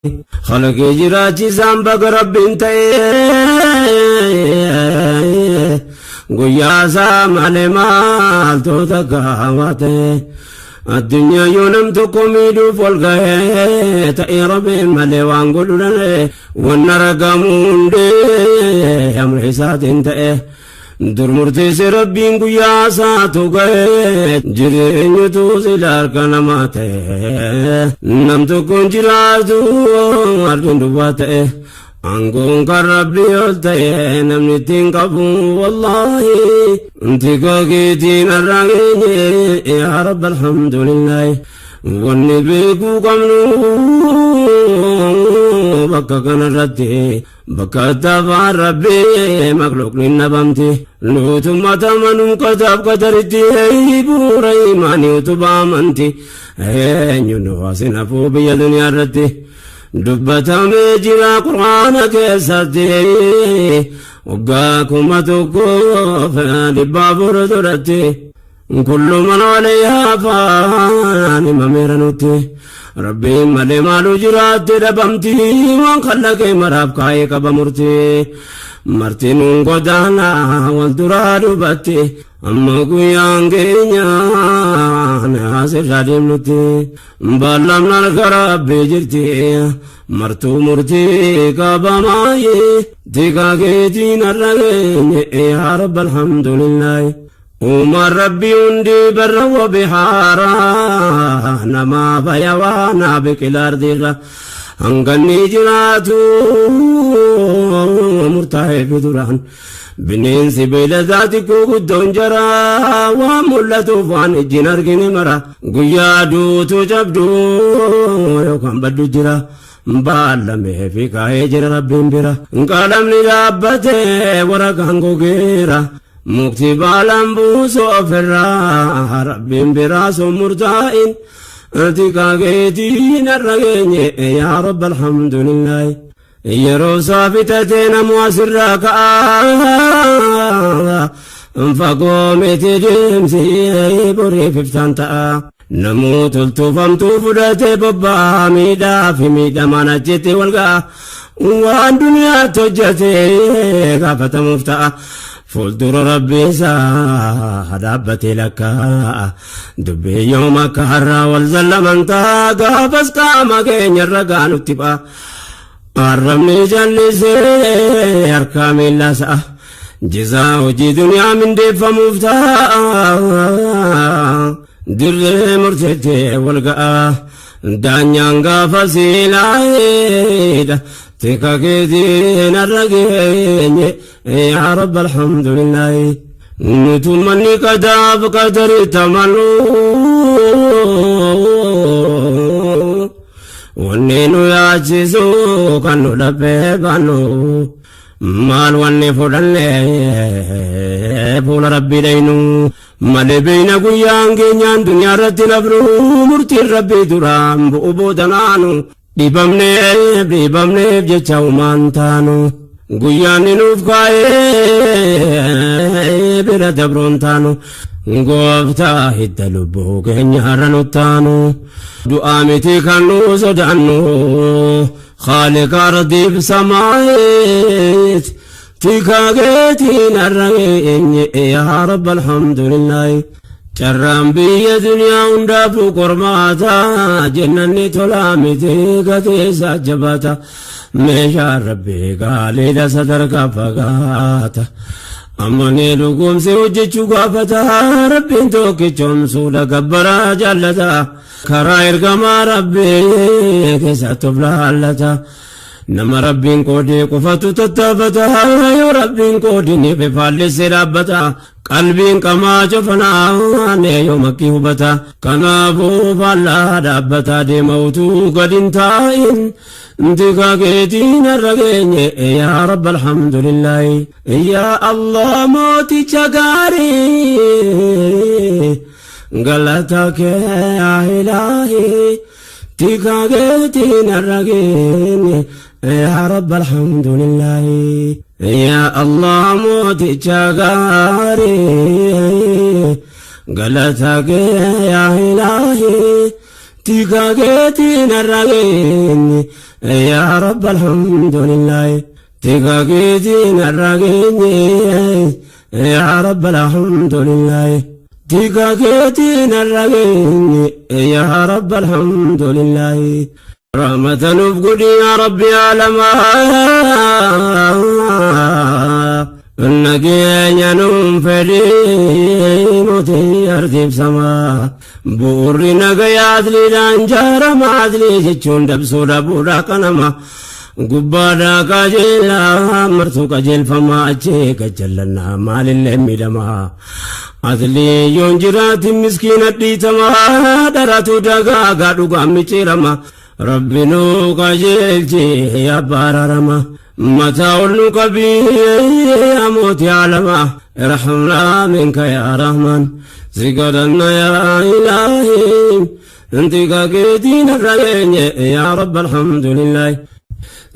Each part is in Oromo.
Khalaqee jiraachisaan baga Rabbiin ta'e, guyyaa isaa malee maaltu takka hawaa ta'e? Addunyaa yoo nam tokko miidhuuf ol ga'ee ta'e, Rabbiin malee waan godhu danda'e. Wanna ragamu hundee amri isaatiin ta'e. Dur murteesse Rabbiin, guyyaa isaatu ga'e. Jireenyutu sila harka namaa ta'e, nam tokkoon jiraatu ardiin duwwaa ta'e. Aangoon kan Rabbii ol ta'e, namni ittiin qabu wallaahi. Tika keetiin har'a geenye, yaa Rabbi, alhamdulillaahi. Wanni beekuu qabnu bakka kanarratti, bakka afaan Rabbii makluuqni nabamti. Nuutummata manuu qadaaf qadaritti, bu'uura imaanii utubaa amanti. Eenyu nu asin hafuu biyya duniyaa irratti? Dubbatamee jira Qur'aana keessatti, waggaa 1400 duratti. Kullu man alayhaa faan himameera nutti. Rabbiin malee maalu jiraatte dhabamti? Waan kallaqee maraaf kaayee qaba murtii. Martinuun godaana wal duraa dubbatti, amma guyyaan keenya asirraa deemnutti. Ballamni harka Rabbii jirti, martuu murtii qabamaayee. Tika keetiin har'a geenye, yaa Rabbi, alhamdulillaahi. Uumaan Rabbii hundi barra wa bihaara, namaa fayawaanaa biqilaa ardiirra. Hanganni jiraatu murtaa'ee fi duraan, bineensi beeyladaa xiqqoo guddoon jara, waan mul'atuuf waan ijjiin argine mara, guyyaa duutu cabdu yookaan baddu jira. Baallamee fi kaa'ee jira Rabbiin bira. Qalamni dhaabbatee waraqaan gogeera. Mukti baalaan buusu ofirraa, Rabbiin biraa sun murtaa'in. Tika keetiin har'a geenye, yaa Rabbi, alhamdulillaahi. Yeroo isaa fitatee namu asirraa ka'a. Fagoo miti deemsi, boriif iftaan ta'a. Namuu toltuufamtuu fudhatee bobba'aa, miidhaa fi miidhamaan achitti wal ga'a. Waan duniyaatti hojjetee gaafatamuuf ta'a. Fuuldura Rabbii isaa dhaabbatee lakkaa. Dubbii yoom akka har'aa wal zallaman ta'a, gaafas qaama keenya irra gaanutti ba'a. Arrabni jallisee harkaa miillaa sa'a. Jizaa hojii duniyaa mindeeffamuuf ta'a. Dirree murteettee wal ga'a. Daanyaan gaafa siilaayedha. Tika keetiin har'a geenye, yaa Rabbi, alhamdulillaahi. Nutummanni qadaaf qadari tamanuu. Wanni nu yaachisu kan nu dhabbee baanu. Maal wanni fudhanne fuula Rabbii dhaynu? Malee beeyna guyyaan keenyaan duniyaa irratti nafnu, murtiin Rabbii duraan bu'u boodanaanu. Dhibamneef dhibamneef jecha humaan taanu. Guyyaan ni nuuf kaa'ee bira dabroon taanu. Gooftaa hidda lubbuu keenya har'a nu taanu. Du'aa miti kan nu sodaannu. Khaaliqa ardiif samaayeet. Tika keetiin har'a geenye, yaa Rabbi, alhamdulillaahi. Carraan biyya duniyaa hundaafuu qormaata, jennanni tolaa miti gateessa jabaata. Meeshaan Rabbii gaaliidha, sadarkaa fagaata. Ammanee dhugoomsee hojjechuu gaafata, Rabbiin tokkichoomsuudha gabbaraa jaallata. Karaa ergamaa Rabbii keessatti of laallata. Nama Rabbiin qoodee qofatu tattaafata, yoo Rabbiin qoodiniif faallissee dhaabbata. Qalbiin qamaa cofanaan yoo makkii hubata. Kanaafuu faallaa dhaabbataa deema utuu gad hin taa'in. Tika keetiin har'a geenye, yaa Rabbi, alhamdulillaahi. Yaa Allah, mooticha gaarii, galata kee yaa Ilaahi. Tika keetiin har'a geenye, yaa Rabbi, alhamdulillaahi. Yaa Allah, mooticha gaarii, galata kee yaa Ilaahi. Tika keetiin har'a geenye, يا رب الحمد لله تقاقيتين الرقيني يا رب الحمد لله تقاقيتين الرقيني يا رب الحمد لله رحمة نفقد يا ربي عالما النجي نوم فلي موتي أرضي بسما بوري نجيات لي لانجار ما عدلي جتشون دبسو دبورا كنما قبادا كجيلا مرتو كجيل فما أجي كجلنا مال اللي مدما عدلي يونجرات مسكينة ديتما دراتو دقاقا دقا مچيرما ربي نو كجيل يا بارارما متى قبي يا موت يا لما ارحمنا منك يا رحمن زكرنا يا إلهي انت كاكيدين الرجين يا رب الحمد لله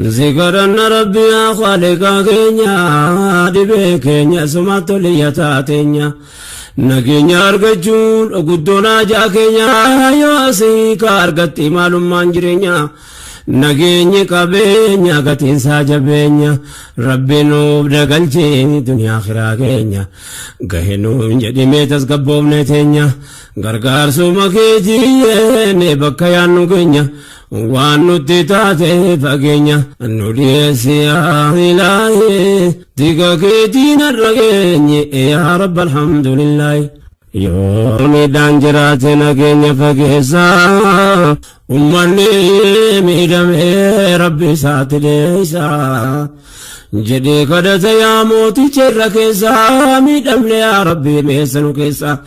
ذكرنا ربي يا خالق كينيا دبكينيا سمعت لي تاتينيا نجينيا أرجون قدونا جاكينيا يا سيك أرجتي معلوم مانجرينيا نجيني قبينيا قتين ساجبينيا ربي نوب دقلتي دنيا آخرة قهنو جدي ميتس قبوم نتينيا غرغار سومكيتي نبكيانو كينيا وانو تتاتي فقينيا نوليس يا إلهي تقاكيتي نرقيني يا رب الحمد لله يومي دانجراتنا كينيا فقيسا أمني ميدمي ربي ساتليسا جدي قدت يا موتي شركيسا ميدم يا ربي ميسنو كيسا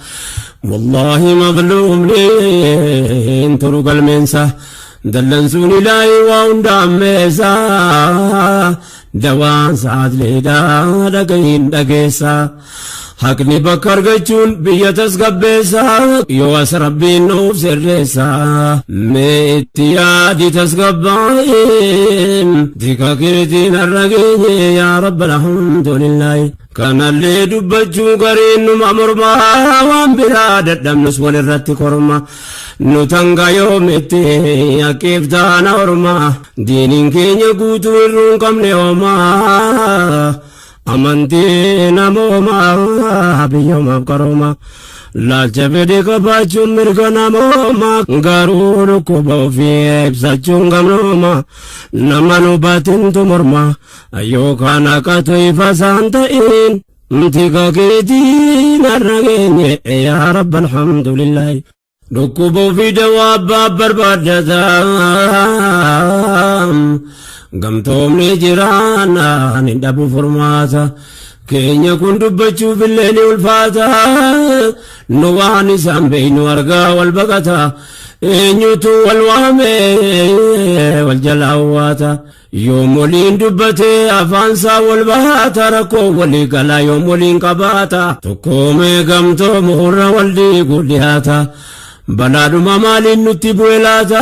والله مظلوم لين ترق المنسا دلنسوني لاي واوندام ميسا دوان سعد ليدا دقين دقيسا حقني بكر قجون بيتس قبيسا يواس ربي نوف سرسا ميتيادي تسقبائم ديكا كيرتين الرقيني يا رب الحمد لله كان اللي دبجو قرين مأمر ما وان بلاد الدم نسوان الرت كرما نتنقى يومتي يا كيف دانا ورما دينين كين يقوتو الرنقم ليوما أمنتي نموما بيوم كروما لا جبدي كباچو مرغنا موما غارور كوبو في بسچون غمروما نمانو باتن تمرما ايو كانا كتوي فسانتين انتي كيدي نرغيني يا رب الحمد لله ركوبو في دواب بربادتا قمتهم نجرانا ندبو فرماتا كين يكون دبچو بالليل والفاتا نواني سامبين ورقا والبقتا إنيوتو والوامي والجلاواتا يوم ولين دبتي أفانسا والبهاتا ركو ولي قلا يوم ولين قباتا تقومي قمتو مهر والدي قلياتا بلادuma maaliin nutti bu'e laata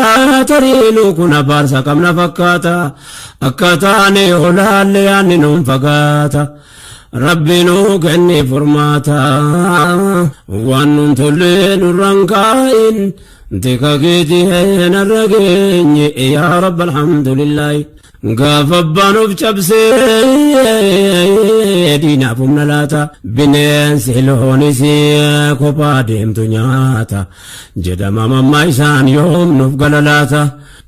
tariinuu kun abaarsa qabna fakkaata akka taane olaalle yaanni nuun fagaata rabbi nuu kenne furmaata waan nuun tolle nurraan kaa'in tika keetii narra geenye yaa rabba alhamdulillaahi gaafa abbaan of cabsee diinaaf humna laata bineensi loonis kophaa deemtu nyaata jedhama mammaa isaan yoom nuuf gala laata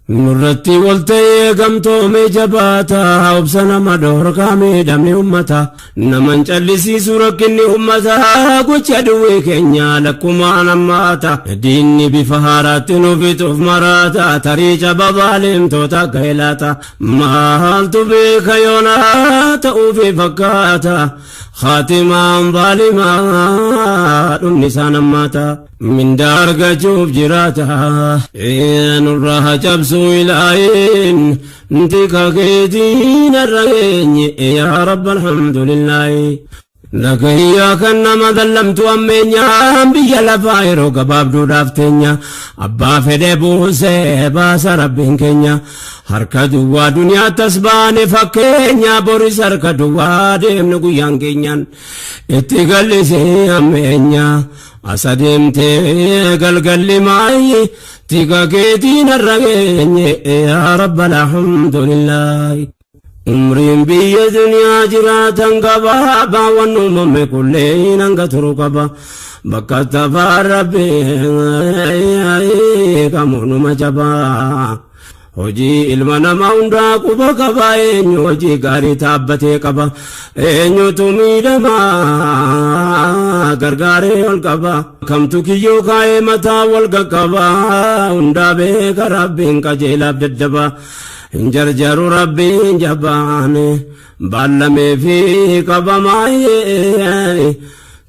nurratti wal ta'ee gamtoomee jabaata obsa nama dhorkaa miidhamni ummata naman callisiisu rakkinni ummata gocha duwwee keenya lakkumaan hammaata diinni bifa haaraatti nu fixuuf maraata tarii caba baalemtoota gaelaata maaltu beeka yoonaa ta'uufi fakkaata خاتمان ظالما النسان ماتا من دار قجوب جراتا إن الراها جبسو إلهين انتك كيدين الرين يا رب الحمد لله لك إياك إنما ظلمت أمينيا بيا لفايرو قباب دورافتينيا أبا فدي بوسي باس ربين كينيا harka duwwaa duniyaa tasbaane fakkeenya boris harka duwwaa deemnu guyyaan keenyaan itti gallisee ammeenya asa deemtee galgalli maayi Tika keetiin har'a geenye yaa Rabba alhamdulillah. Umriin biyya duniyaa jiraatan gabaabaa waan uumame kulleen hanga turu qaba. Bakka tafaa Rabbi kamuunuma jabaa. Hojii ilma namaa hundaa quba qaba, eenyu hojii gaarii taabbatee qaba, eenyutu miidhamaa gargaaree ol qaba, kamtu kiyyoo kaa'ee mataa wal qaqqaba. Hundaa beeka Rabbiin qajeelaaf daddaba, hin jarjaru Rabbiin jabaane baallamee fi qabamaayee.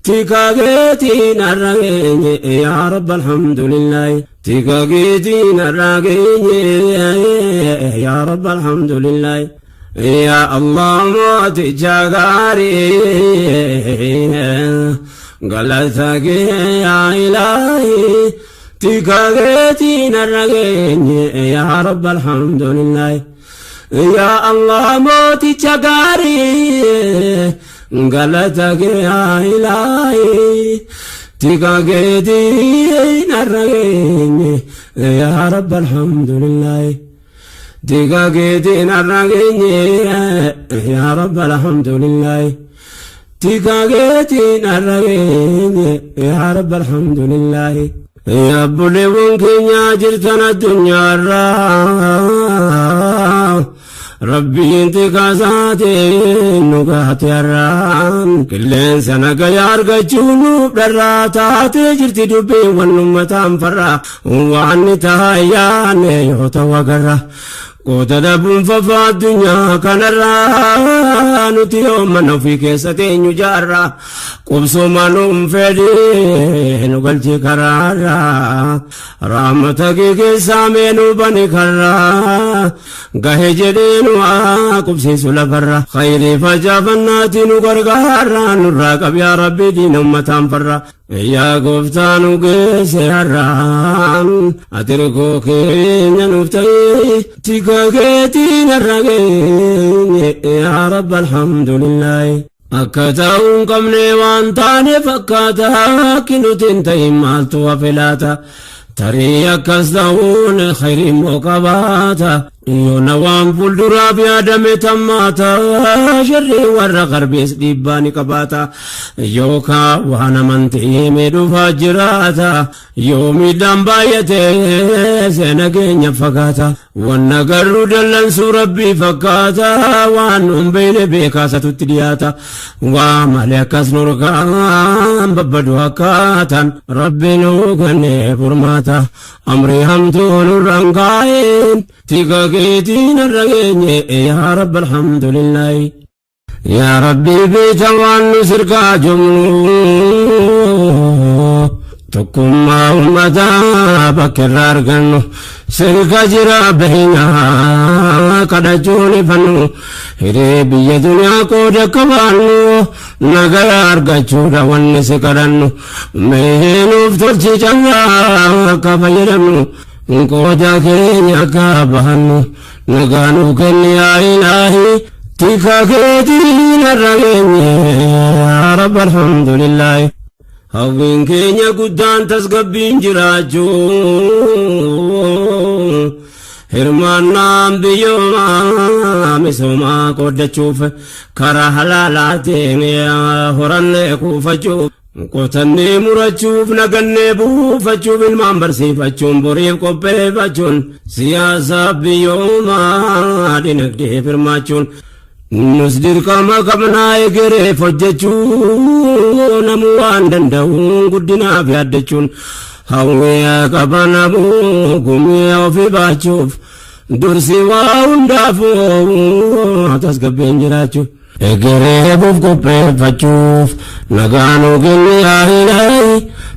Tika keetiin har'a geenye yaa Rabba alhamdulillah. Tika keetiin har'a geenye yaa Rabba alhamdulillah. Yaa Allah mooticha gaarii, galata kee yaa Ilaahi. Tika keetiin har'a geenye yaa Rabba alhamdulillah. Yaa Allah mooticha gaarii, galata kee yaa Ilaahi. Tika keetiin har'a geenye yaa Rabba alhamdulillah. Tika keetiin har'a geenye yaa Rabba alhamdulillah. Tika keetiin har'a geenye yaa Rabba alhamdulillah. Yaa obboleewwan keenya jirtan addunyaarraa, Rabbiin tikasaatiin nu gaate har'aan, qilleensa nagaya argachuu nuuf dharraa taatee jirti dubbiiwwan uummataan farraa waan ni taayyaane yoo ta'u agarra. Qooda dhabuun fafaa addunyaa kanarraa, nuti yoo mana ofii keessa teenyu jaarraa, qubsuma nuun fedhii nu galchi karaarraa, rahmata kee keessaa mee nu bani karraa, gahe jedhee nu haa qubsiisu lafarra, khayrii facaafannaati nu gargaarraa, nurraa qab yaa Rabbi diina ummataan farra. Yaa gooftaa nu geesse har'aan, ati rikoo keenya nuuf ta'e, tika keetiin har'a geenye yaa Rabba alhamdulillah. Akka ta'uu hin qabne waan taane fakkaata, akki nuti hin ta'in maaltu hafe laata? Tarii akkas ta'uun khayrii immoo qabaata. Yoona waan fuulduraaf yaadame tammaata, sharrii warra qarbees dhiibbaa ni qabaata. Yookaan waan amantii miidhuufaa jiraata. Yoo miidhaan baay'ate seena keenya fakkaata. Wanna garuu dallansuu Rabbii fakkaata, waan nun beekne beekaasatutti dhiyaata. Waa malee akkas nurkaan babbadu akkaataan Rabbi nuu kennee furmaata. Amrii hamtuu nurraan kaa'een, tika keetiin har'a geenye yaa Rabbi alhamdulillah. Yaa Rabbi beeka waan nu sirkaa jumnu, tokkummaa uummataa bakka irraa argannu, sirka jira beeynaa kadhachuun ifannu, hiree biyya duniyaa qooda qabaannu, nagaya argachuudha wanni si kadhannu, mee nuuf tolchi callaa akka fayyadamnu, qooda keenya akka bahannu, nagaa nuu kenni yaa Ilaahi. Tika keetiin har'a geenye yaa Rabba alhamdulillah. Hawwiin keenya guddaan tasgabbiin jiraachuu, hirmaannaan biyyoomaa misoomaa qooddachuuf, karaa halaalaatiin horannee kuufachuuf, qotannee murachuuf, nagannee buufachuuf, ilmaan barsiifachuun, boriif qopheeffachuun, siyaasa biyyoomaa dinagdeef hirmaachuun, nus dirqama qabnaa egereef hojjechuu, namuu waan danda'uun guddinaaf yaaddachuun, hawwii qaba namuu gumii ofii baachuuf, dursi waa hundaafuu tasgabbiin jiraachuu. Egereebuuf qopheeffachuuf nagaa nuu kenni yaa Ilaahi.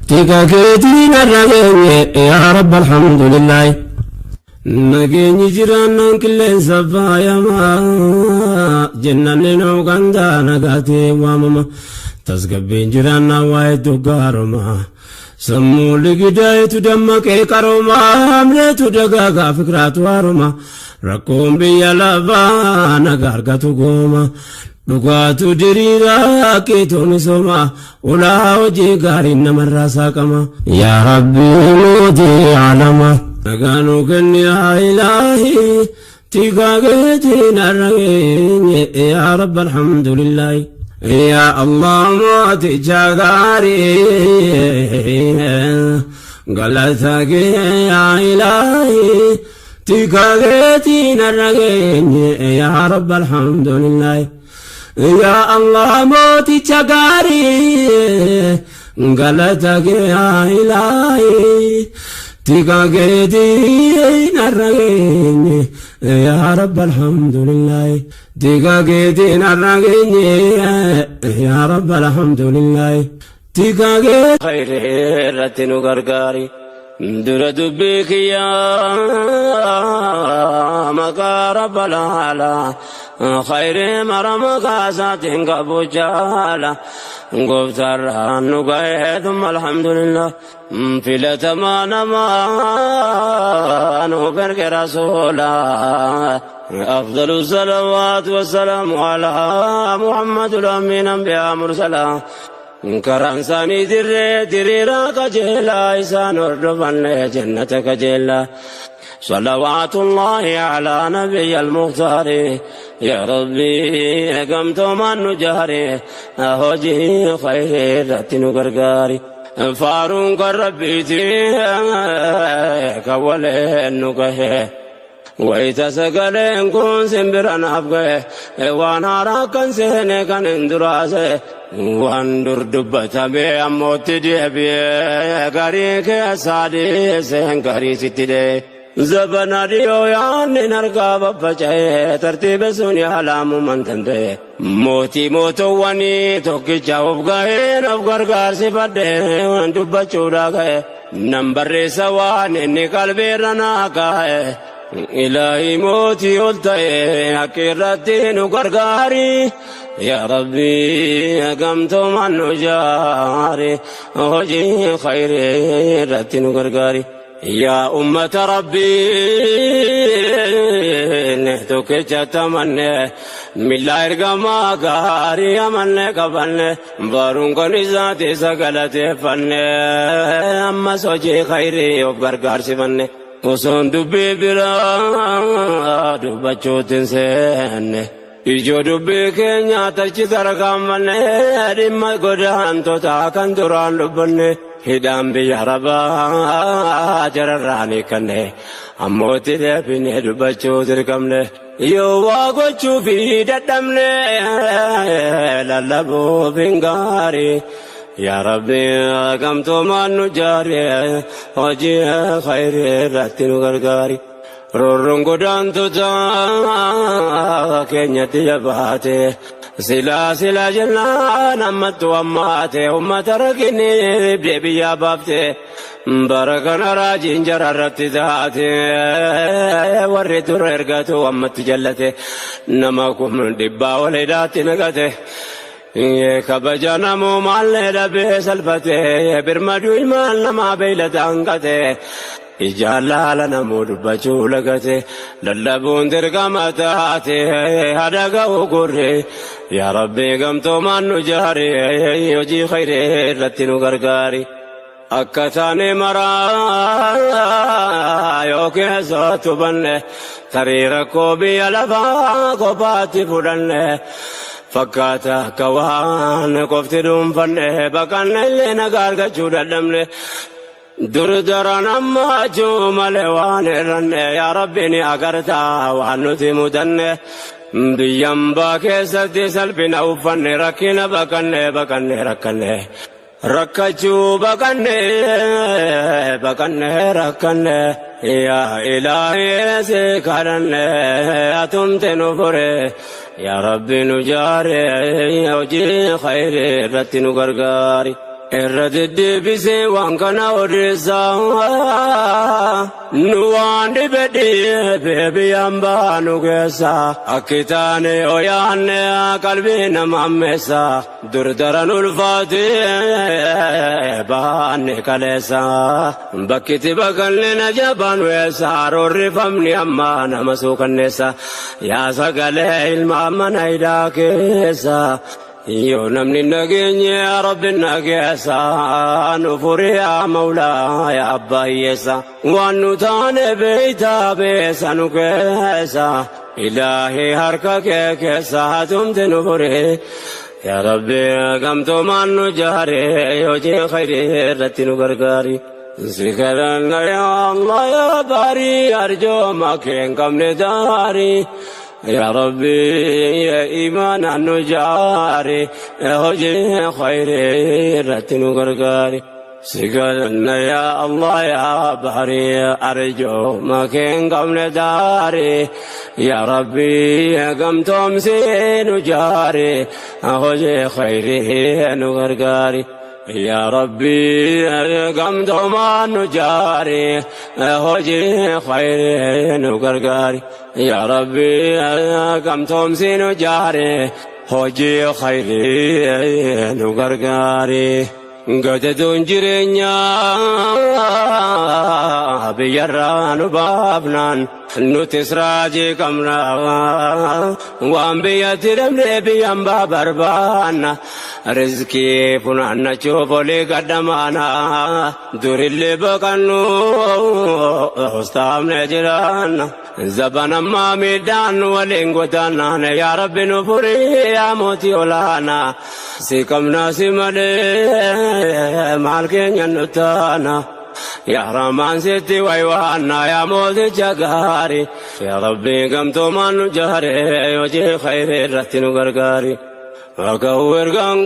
Tika keetiin har'a geenye yaa Rabba alhamdulillah. Nageenyi jiraannaan qilleensa faayamaa, jennanni nuu gandaa nagaatee waamama. Tasgabbiin jiraannaan waa hedduu gaaroma. Sammuu ligidaa'etu dammaqee qarooma, hamleetu dagaagaa fikraatu haaroma. Rakkoon biyya lafaa nagaa argatu gooma. Dhugaatu diriiraa keetu misooma ulaa hojii gaariin namarraa saaqama. Yaa Rabbi mootii alama nagaa kenni yaa ilaahi tikaa keetiin har'a geenye yaa Rabbi alhamdulillaahi. Yaa Allah mooticha gaarii galata kee yaa ilaahi tikaa keetiin har'a geenye yaa Rabbi alhamdulillaahi. Yaa Allah mooticha gaarii galata kee yaa ilaahi tikaa keetiin har'a geenye yaa Rabbi alhamdulillaahi. Tikaa keetiin har'a geenye yaa Rabbi alhamdulillaahi. Tikaa kee khayrii irratti nu gargaari. Dura dubbii kiyyaa maqaa Rabbal aalaa khayrii mara maqaa isaatiin qabu jaala gooftaarraan nu ga'ee thumma alhamdulillah filatamaa namaa nu erge rasuula. أفضل الصلوات والسلام على محمد الأمين أنبياء مرسلا karaan isaanii dirree diriiraa qajeelaa isaan hordofanne jannata qajeelaa. صلوات الله على نبي المختار يا ربي قمت من نجاري hojii khayrii irratti nu gargaari. Faaruun kan rabbiiti kan waleen nu gahe. Wayita sagaleen kun simbira naaf gahe waan haaraa kan seene kan hin duraase waan dur dubbatame ammootti deebi'ee garii keessaa dhiiseen garii sitti dhee. Zabana dhiyoo yaanni harkaa baffaca'ee tartiiba sun yaalamuman danda'e. Mootii mootowwanii tokkicha of gaheen of gargaarsifadhee dubbachuudhaa ga'e. Nan barreessa waan inni qalbiirra naa kaa'e. Ilaahi mootii ol ta'e akka irratti nu gargaari. Yaa Rabbi gamtoomaan nu jaari hojii khayrii irratti nu gargaari. Yaa ummata Rabbii tokkicha tamanne milla ergamaa gaarii amanne qabanne baruun kan isaati isa galateeffanne ammas hojii khayrii of gargaarsifanne. Osoon dubbii biraa dubbachuutti hin seenne. Ijoo dubbii keenya tachi tarkaanfanne dhimma godaantota kan duraan dubbanne hidhaan biyya arabaa jararraan hiikanne ammootti deebine dubbachuu dirqamne. Yoo waa gochuu fi dadhabne lallabuuf hin gaarii. Yaa Rabbi gamtoomaan nu jaari hojii khayrii irratti nu gargaari. Roorroon godaantota keenyatti jabaate silaa silaa jennaan ammattu ammaate ummata rakkinni biyyaa baafte bara kana raajiin jara irratti taate warri dura ergatu ammatti jallate nama kun dhibbaa ol hidhaatti naqate. Kabaja namumaallee dhabee salphate birmaduu ilmaan namaa beeylada hanqate ijaan laala namuu dubbachuu lagate lallabuun dirqama taate hada ga'u gurre yaa Rabbi gamtoomaan nu jaari hojii khayrii irratti nu gargaari. Akka taane maraa yoo keessatti hubanne tarii rakkoo biyya lafaa kophaatti fudhanne. Fakkaata akka waan qofti dhuunfanne baqanne illee nagaa argachuu dadhabne. Dur daran ammachuu malee waan irranne yaa Rabbi ni agartaa waan nuti mudanne. Biyyambaa keessatti salphina uffanne rakkina baqanne baqanne rakkanne. Rakkachuu baqanne baqanne rakkanne yaa ilaahi si kadhanne atumte nu fure yaa Rabbi nu jaare hojii khayrii irratti nu gargaari. Irra deddeebisee waan kana odeessaa nu waan dhibe dhiibee biyyaan baanu keessa akki taane oyaanne qalbii nama ammeessa dur daran ulfaatee baanne kaleessa bakkitti baqanne na jabaan weessa roorrifamni amma nama suukanneessa yaa sagalee ilma mana hidhaa keessa. Yoo namni nageenye rabbi nageessa nu furiyaa mawlaa yaa abbaa hiyyeessa waan nu taane beeytaa beessa nu keessa ilaahii harka kee keessa hatumte nu furi yaa rabbi gamtoomaan nu jaare hojii khayrii irratti nu gargaari. Si kadhanna yaa Allah yaa baarii arjooma kee hin qabne daarii. يا ربي يا إيمان نجاري هجي خيري رتن غرغاري سقلنا يا الله يا بحري أرجو ما كن قمنا داري يا ربي قمتم سين جاري هجي خيري نغرغاري يا ربي قمتم نجاري هجي خيري نغرغاري يا ربي قمتم سين جاري هجي خيري نغرغاري Gatetuun jireenyaa biyyarraa nu baafnaan nutis raajii qabna waan biyyatti dhabnee biyyaan baa barbaanna rizqii funaannachuuf olii gadhamaana durillee baqannu ustaafne jiraanna zaban ammaa miidhaan waliin godaannaan yaa rabbi nu furii yaa mootii olaanaa si qabna si malee maal keenya nu taana yaa ramaan sitti waywaanna yaa mooticha gaarii yaa rabbi gamtoomaan nu jaare hojii khayrii irratti nu gargaari. Dhaga'u ergaan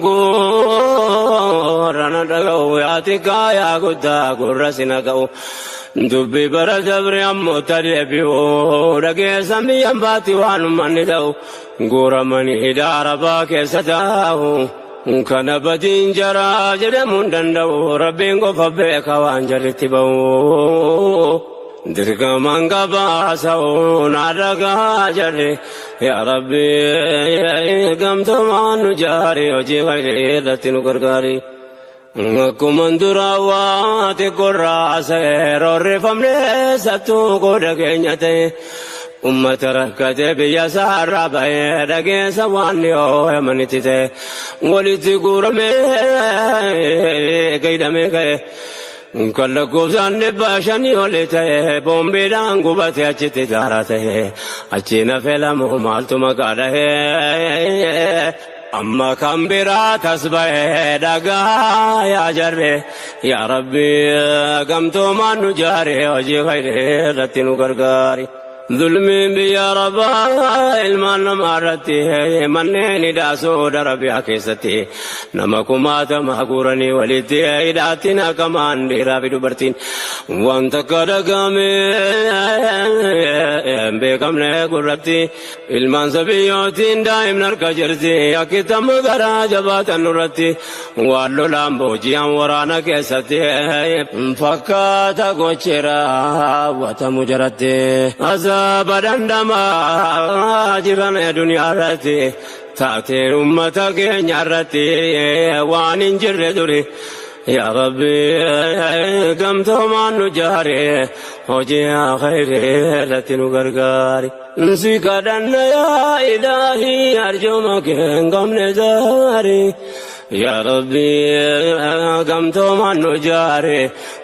koorana dhaga'u yaa xiqqaa yaa guddaa gurra si naga'u. Dubbi bara dabre ammoo tadeebi'u dhageessan biyyan baatti waan uummanni ta'u guuramanii hidhaa arabaa keessa taa'u. Kana badiin jaraa jedhamuu hin danda'u rabbiin qofa beeka waan jarritti ba'u. Dirqamaan gabaasa'u naa dhagaa jarri yaa rabbi gamtoomaan nu jaari hojii khayrii irratti nu gargaari. Akkuma duraa waa xiqqoorraa roorrifamnee sattuu qooda keenya ta'e. Ummata rakkate biyya isaarraa bahee dhageessa waan dhiyoo yamanitti ta'e walitti guuramee gaidhamee ka'e. Kan lakkoofsaan 500 oli ta'e boombiidhaan gubate achitti daara ta'e achi nafee lamu maaltu maqaa dhahee. Amma kan biraa tas ba'ee dhagaa yaa jarre yaa rabbi gamtoomaan nu jaare hojii khayrii irratti nu gargaari. Zulmiin biyya arabaa ilmaan namaa irratti manneen hidhaa Saudi Arabiyaa keessatti nama kumaatama guuranii walitti hidhaatti naqamaan dhiiraa fi dubartiin waan takka dhagame hin beekamne gurratti ilmaan sabiyyootiin daa'imni harka jirti akkitamma garaa jabaatan nurratti waan lolaan booji'an waraana keessatti fakkaata gochera raawwatamu jaratti. Azaaba dhandhamaa jiran duniyaa irratti taatee uummata keenya irratti waan hin jirre duri. Yaa Rabbi gamtoomaan nu jaare hojii khayrii irratti nu gargaari. Si kadhanna yaa ilaahii arjooma kee hin qabne zaari. Yaa Rabbi gamtoomaan nu jaare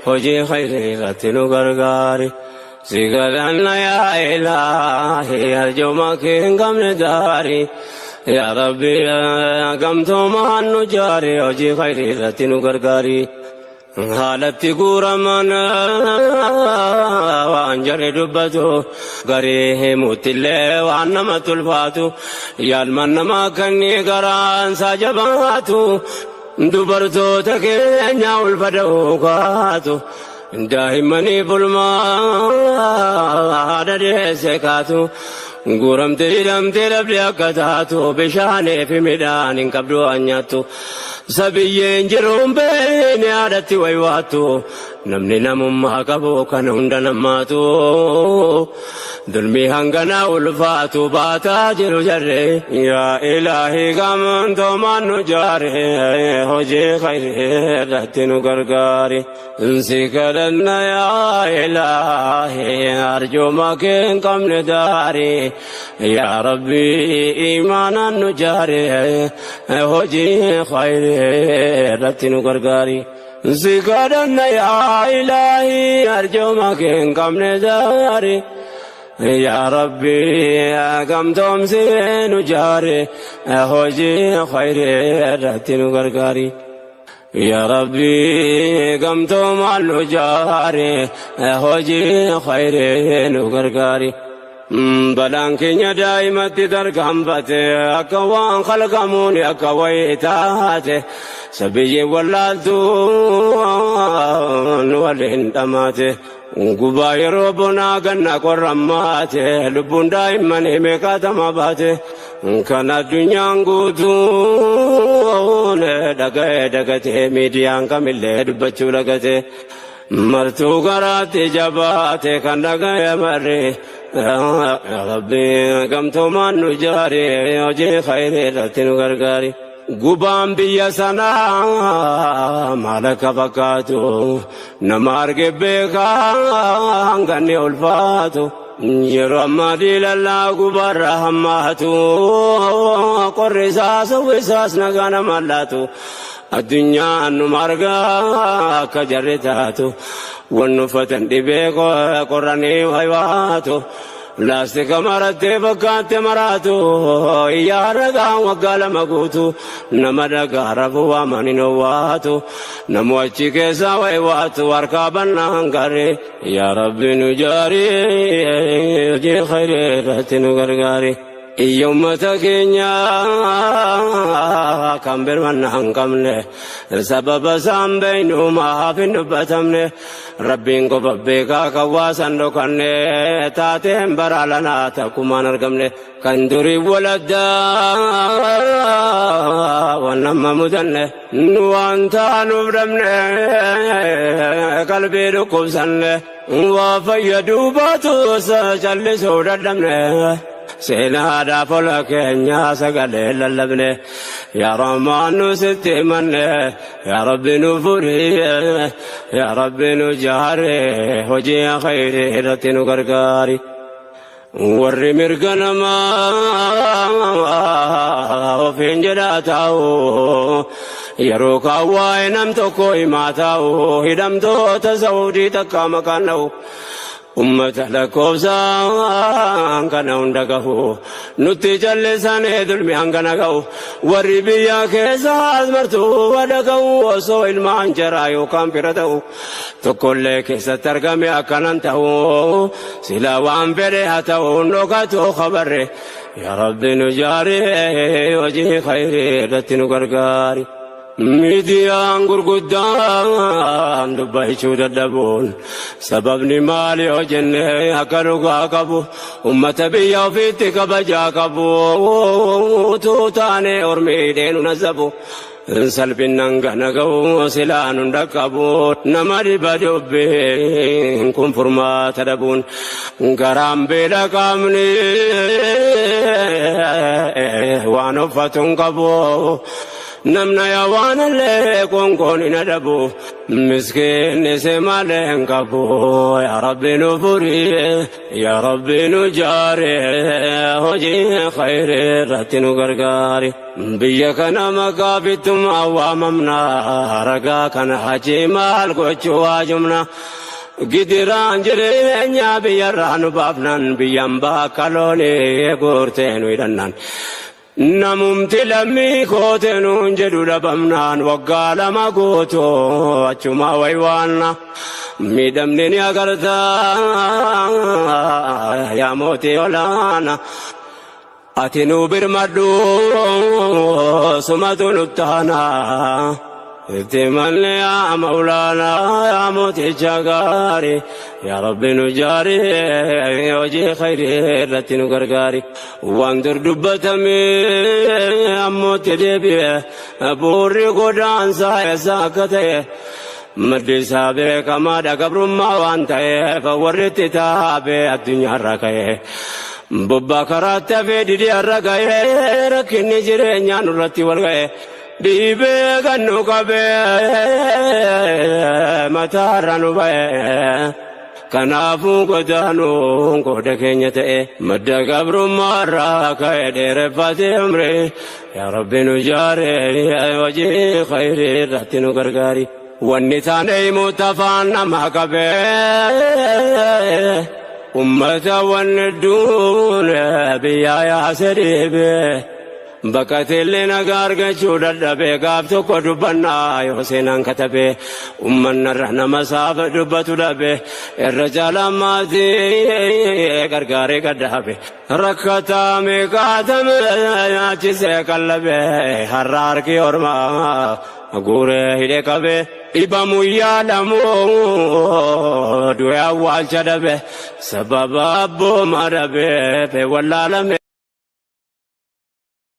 hojii khayrii irratti nu gargaari. Si kadhanna yaa ilaahii arjooma kee hin qabne zaari. Yaa Rabbi gamtoomaan nu jaare hojii khayrii irratti nu gargaari. Haalatti guuraman waan jarri dubbatu garii himuuttillee waan namatti ulfaatu yaalman namaa kanni garaansaa jabaatu dubartoota keenya ulfa da'uu kaatu daa'immanii bulmaa haadha deesse kaatu guuramte hidhamte dhabde akka taatu bishaanii fi midhaan hin qabdu waan nyaattu. Sabiyyeen jiruun beene haadhatti waywaattu namni namummaa qabu kan hunda namaatu dulmii hanganaa ulfaatu baataa jiru jarre yaa ilaahi gamtoomaan nu jaare hojii khayrii irratti nu gargaari si kadhanna yaa ilaahi arjuma kee hin qabne daari yaa rabbi imaanaan nu jaare hojii khayrii irratti nu gargaari. Si kadhanna yaa ilaahi arjuma kee hin qabne daari yaa rabbi gamtoomsee nu jaare hojii khayrii irratti nu gargaari. Yaa rabbi gamtoomaan nu jaare hojii khayrii nu gargaari. Balaan keenya daa'imatti tarkaanfate akka waan khalqamuun akka wayii taate sabiyyi wallaaltuun waliin dhamaate. Gubaa yeroo bonaa ganna qorrammaate lubbuun daa'immanii meeqaatama baate kan addunyaan guutuun dhaga'ee dagatee miidiyaan kamillee dubbachuu lagatee martuu garaatti jabaate kan dhaga'e marri rabbi gamtoomaan nu jaare hojii khayrii irratti nu gargaari. Gubaan biyya sanaa maal akka fakkaatu nama arge beekaa hanganni ulfaatu. Yeroo ammaa diilallaa gubaarra hammaatu qorri isaas hawwisaas nagaa nama laatu. Addunyaan nu margaa akka jarri taatu wanni uffatan dhibee qorranii waywaatu. Laastika marattee fakkaatti maraatu iyyaa ragaa waggaa lama guutu nama dhagaa rafuu waamanii nowwaatu namu achi keessaa waywaatu harkaa bannaan garee yaa rabbi nu jaarii hojii khayrii irratti nu gargaari. Iyya ummata keenya kan birmanna hin qabne sababa isaan beeynu maaf hin dubbatamne rabbiin qofa beekaa kan waasan dhokanne taateen bara lanaa takkumaan argamne kan durii waladdaa waan nama mudanne nu waan taanuuf dhabne qalbii dhukkubsanne waa fayyaduu baatus callisuu dadhabne. Seenaadhaaf ola keenya sagalee lallabne yaa Rahmaan nu sitti himanne yaa Rabbi nu furi yaa Rabbi nu jaare hojii khayrii irratti nu gargaari. Warri mirga namaa ofiin jedhaa taa'u yeroo kaan waa'ee nam tokko himaa taa'u hidhamtoota Saawudii takka maqaan dha'u. Ummata lakkoofsaan kana hunda gahu nutti callisanii dulmi hangana gahu warri biyya keessaas martuu dhaga'u osoo ilmaan jaraa yookaan fira ta'u tokkollee keessatti argame akkanan ta'u sila waan fedhe haa ta'u dhokatu khabarre yaa rabbi nu jaare hojii khayrii irratti nu gargaari. Miidiyaan gurguddaan dubbachuu dadhabuun sababni maali yoo jenne akka dhugaa qabu ummata biyya ofiitti kabajaa qabu utuu taane ormiidhee nu nasabu. Salphinnan gana ga'u silaan hunda qabu nama dhiba dubbiin kun furmaata dhabuun garaan beela qaamni waan uffatu hin qabu. Namna yaa waan illee qoonqoon hin adabu miskiinni si malee hin qabu yaa rabbi nu furi yaa rabbi nu jaare hojii khayrii irratti nu gargaari. Biyya kana maqaa bittummaa waamamna ragaa kana hajii maal gochuu waajumna. Gidiraan jireenya biyyarraa nu baafnan biyyan bakka loonii guurtee nu hidhannan. Namumti lammii koote nuun jedhu dhabamnaan waggaa lama guutuu achuma waywaanna. Miidhamni ni agartaa yaa mootii olaana. Ati nu birmadhu sumatu nuttaana. Itti manni yaa Mawlaanaa yaa mooticha gaarii yaa Rabbi nu jaari hojii khayrii irratti nu gargaari. Waan dur dubbatamee ammootti deebi'e bu'uurri godaansaa eessa akka ta'e maddi isaa beekamaadha gabrummaa waan ta'eef warri itti taabee addunyaarra ka'e. Bobbaa karaatti hafee didee har'a ga'ee rakkinni jireenyaa nurratti wal ga'e. Dhiibee kan nu qabee mataarra nu ba'e. Kanaafuu godaanuun qooda keenya ta'e madda gabrummaarraa ka'e dheereffatee umri yaa Rabbi nu jaare hojii khayrii irratti nu gargaari. Wanni taane himuutti afaan nama qabee ummata wanni duune biyyaa yaase dhiibee. Baqateellee nagaa argachuu dadhabee gaaf tokko dubbannaa yoo seenaan katabee ummannarra nama saafa dubbatu dhabe irra caalaa maatii gargaaree gadhaabe rakkataa meeqaatame nyaachisee qallabe har'a harki ormaa guuree hidhe qabe dhibamu yaadamu du'e awwaalcha dhabe sababa abbooma dhabe wallaalame.